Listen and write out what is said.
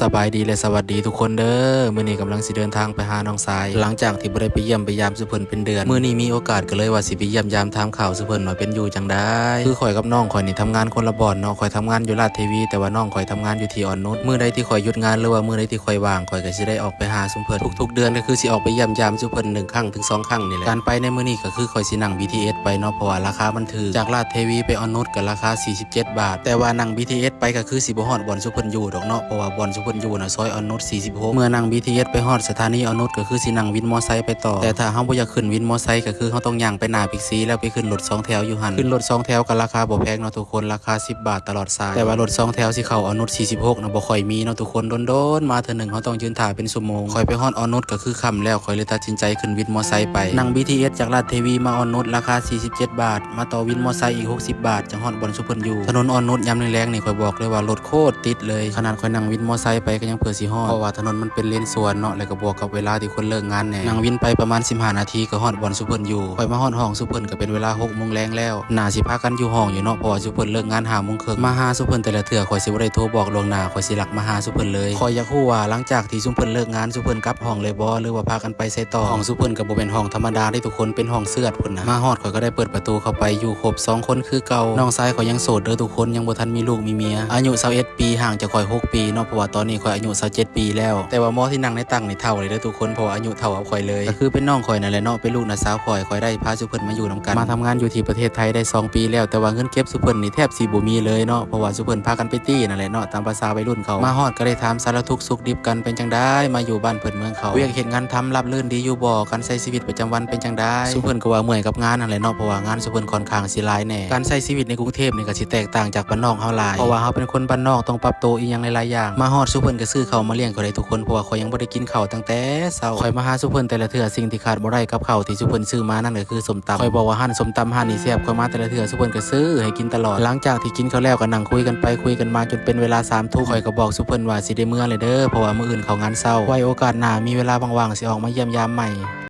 ສະບາຍດີ ແລະ ສະຫວັດດີທຸກຄົນເດີ້. ມື້ນີ້ກຳລັງຊິເດີນທາງໄປຫານ້ອງຊາຍ ຫຼັງຈາກທີ່ບໍ່ໄດ້ໄປຢ້ຽມໄປຢາມສູ່ເພິ່ນເປັນເດືອນ. ມື້ນີ້ມີໂອກາດກໍເລີຍວ່າຊິໄປຢ້ຽມຢາມຖາມຂ່າວສູ່ເພິ່ນວ່າເປັນຢູ່ຈັ່ງໃດ. ຄືຂ້ອຍກັບນ້ອງຂ້ອຍນີ້ທຳງານຄົນລະບ່ອນເນາະ, ຂ້ອຍທຳງານຢູ່ລາດເທວີ ແຕ່ວ່ານ້ອງຂ້ອຍທຳງານຢູ່ທີ່ອ່ອນນຸດ. ມື້ໃດທີ່ຂ້ອຍຢຸດງານ ຫຼືວ່າມື້ໃດທີ່ຂ້ອຍວ່າງ ຂ້ອຍກໍຊິໄດ້ອອກໄປຫາຊຸມເພິ່ນ. ທຸກໆເດືອນກໍຄືຊິອອກໄປຢ້ຽມຢາມຊຸມເພິ່ນໜຶ່ງຄັ້ງເຖິງສອງຄັ້ງນີ້ແຫຼະ. ການໄປໃນມື້ນີ້ກໍຄືຂ້ອຍຊິນັ່ງບີທີເອສໄປເນາະ, ເພາະວ່າລາຄາມັນຖືກ. ຈາກລາດເທວີໄປອ່ອນນຸດກໍລາຄາສີ່ສິບເຈັດບາດ, ແຕ່ວ່ານັ່ງບີທີເອສໄປກໍຄືຊິບໍ່ຮອດບ່ອນຊຸມເພິ່ນຢູ່ດອກເນາະ, ເພາະວ່າບ່ອນຊຸມເພິ່ນຢູ່ນະຊອຍອ່ອນນຸດສີ່ສິບຫົກ. ເມື່ອນັ່ງບີທີເອສໄປຮອດສະຖານີອ່ອນນຸດ ກໍຄືຊິນັ່ງວິນມໍໄຊໄປຕໍ່, ແຕ່ຖ້າເຮົາບໍ່ຢາກຂຶ້ນວິນມໍໄຊ ກໍຄືເຮົາຕ້ອງຍ່າງໄປໜ້າບິກຊີ ແລ້ວໄປຂຶ້ນລົດສອງແຖວຢູ່ຫັ້ນ. ຂຶ້ນລົດສອງແຖວກໍລາຄາບໍ່ແພງເນາະທຸກຄົນ, ລາຄາສິບບາດຕະຫຼອດສາຍ. ແຕ່ວ່າລົດສອງແຖວຊິເຂົ້າອ່ອນນຸດສີ່ສິບຫົກນະ ບໍ່ຄ່ອຍມີເນາະທຸກຄົນ, ດົນໆມາເທື່ອໜຶ່ງເຮົາຕ້ອງຢືນຖ້າເປັນຊົ່ວໂມງ. ຂ້ອຍໄປຮອດອ່ອນນຸດກໍຄືຄ່ຳແລ້ວ, ຂ້ອຍເລີຍຕັດສິນໃຈຂຶ້ນວິນມໍໄຊໄປ. ນັ່ງບີທີເອສຈາກລາດເທວີມາອ່ອນນຸດ ລາຄາສີ່ສິບເຈັດບາດ, ມາຕໍ່ວິນມໍໄຊອີກຫົກສິບບາດ ຈັ່ງຮອດບ່ອນຊຸມເພິ່ນຢູ່. ຖະໜົນອ່ອນນຸດຍາມແລງໆນີ້ ຂ້ອຍບອກເລີຍວ່າລົດໂຄດຕິດເລີຍ, ຂະໜາດຂ້ອຍນັ່ງວິນມໍໄຊໄປກໍຍັງເຜື່ອຊິຮອດ, ເພາະວ່າຖະໜົນມັນເປັນເລນສວນເນາະ, ແລ້ວກໍບວກກັບເວລາທີ່ຄົນເລີກງານແດ່. ນັ່ງວິນໄປປະມານສິບຫ້ານາທີກໍຮອດບ່ອນຊຸມເພິ່ນຢູ່. ຂ້ອຍມາຮອດຫ້ອງຊຸມເພິ່ນກໍເປັນເວລາຫົກໂມງແລງແລ້ວ. ໜ້າຊິພາກັນຢູ່ຫ້ອງຢູ່ເນາະ, ເພາະວ່າຊຸມເພິ່ນເລີກງານຫ້າໂມງເຄິ່ງ. ມາຫາຊຸມເພິ່ນແຕ່ລະເທື່ອ ຂ້ອຍຊິບໍ່ໄດ້ໂທບອກລ່ວງໜ້າ, ຂ້ອຍຊິລັກມາຫາຊຸມເພິ່ນເລີຍ. ຂ້ອຍຢາກຮູ້ວ່າຫຼັງຈາກທີ່ຊຸມເພິ່ນເລີກງານ ຊຸມເພິ່ນກັບຫ້ອງເລີຍບໍ່ ຫຼືວ່າພາກັນໄປໃສຕໍ່? ຫ້ອງຊຸມເພິ່ນກໍບໍ່ແມ່ນຫ້ອງທຳມະດາເດ້ທຸກຄົນ, ເປັນຫ້ອງເຊືອດພຸ້ນນະ. ມາຮອດຂ້ອຍກໍໄດ້ເປີດປະຕູເຂົ້າໄປ, ຢູ່ຄົບສອງຄົນຄືເກົ່າ. ນ້ອງຊາຍຂ້ອຍຍັງໂສດເດີ້ທຸກຄົນ, ຍັງບໍ່ທັນມີລູກມີເມຍ. ອາຍຸຊາວເອັດປີ, ຫ່າງຈາກຂ້ອຍຫົກປີເນາະ, ເພາະວ່າຕອນນີ້ຂ້ອຍອາຍຸຊາວເຈັດປີແລ້ວ. ແຕ່ວ່າໝໍທີ່ນັ່ງໃນຕັ່ງນີ້ເຖົ້າເລີຍເດີ້ທຸກຄົນ, ເພາະວ່າອາຍຸເທົ່າກັບຂ້ອຍເລີຍ. ກໍຄືເປັນນ້ອງຂ້ອຍນັ້ນແຫຼະເນາະ, ເປັນລູກນ້າສາວຂ້ອຍ, ຂ້ອຍໄດ້ພາຊຸມເພິ່ນມາຢູ່ນຳກັນ. ມາທຳງານຢູ່ທີ່ປະເທດໄທໄດ້ສອງປີແລ້ວ, ແຕ່ວ່າເງິນເກັບຊຸມເພິ່ນນີ້ແທບຊິບໍ່ມີເລີຍເນາະ, ເພາະວ່າຊຸມເພິ່ນພາກັນໄປຕີ້ນັ້ນແຫຼະເນາະ, ຕາມພາສາໄວລຸ້ນເຂົາ. ມາຮອດກໍໄດ້ຖາມສາລະທຸກສຸກດິບກັນ, ເປັນຈັ່ງໃດ ມາຢູ່ບ້ານເພິ່ນເມືອງເຂົາ? ວຽກເຮັດງານທຳລາບລື່ນດີຢູ່ບໍ່? ການໃຊ້ຊີວິດປະຈຳວັນເປັນຈັ່ງໃດ? ຊຸມເພິ່ນກໍວ່າເມື່ອຍກັບງານຫັ້ນແຫຼະເນາະ, ເພາະວ່າງານຊຸມເພິ່ນຂ້ອນຂ້າງຊິຫຼາຍແດ່. ການໃຊ້ຊີວິດໃນກຸງເທບນີ້ກໍຊິແຕກຕ່າງຈາກບ້ານນອກເຮົາຫຼາຍ, ເພາະວ່າເຮົາເປັນຄົນບ້ານນອກ, ຕ້ອງປັບໂຕອີ່ຫຍັງຫຼາຍໆຢ່າງ. ມາຮອດຊຸມເພິ່ນກໍຊື້ເຂົ້າມາລ້ຽງຂ້ອຍໄດ້ທຸກຄົນ, ເພາະວ່າຂ້ອຍຍັງບໍ່ໄດ້ກິນເຂົ້າຕັ້ງແຕ່ເຊົ້າ. ຂ້ອຍມາຫາຊຸມເພິ່ນແຕ່ລະເທື່ອ, ສິ່ງທີ່ຂາດບໍ່ໄດ້ກັບເຂົ້າທີ່ຊຸມເພິ່ນຊື້ມານັ້ນກໍຄືສົ້ມຕຳ. ຂ້ອຍບອກວ່າຮ້ານສົ້ມຕຳຮ້ານນີ້ແຊບ, ຂ້ອຍມາແຕ່ລະເທື່ອ ຊຸມເພິ່ນກໍຊື້ໃຫ້ກິນຕະຫຼອດ. ຫຼັງຈາກທີ່ກິນເຂົ້າແລ້ວກໍນັ່ງຄຸຍກັນໄປຄຸຍກັນມາຈົນເປັນເວລາສາມທຸ່ມ. ຂ້ອຍກໍບອກຊຸມເພິ່ນວ່າຊິໄດ້ເມືອແລ້ວເດີ້, ເພາະວ່າມື້ອື່ນເຂົ້າງານເຊົ້າ. ໄວ້ໂອກາດໜ້າມີເວລາວ່າງໆ ຊິອອກມາຢ້ຽມຢາມໃໝ່.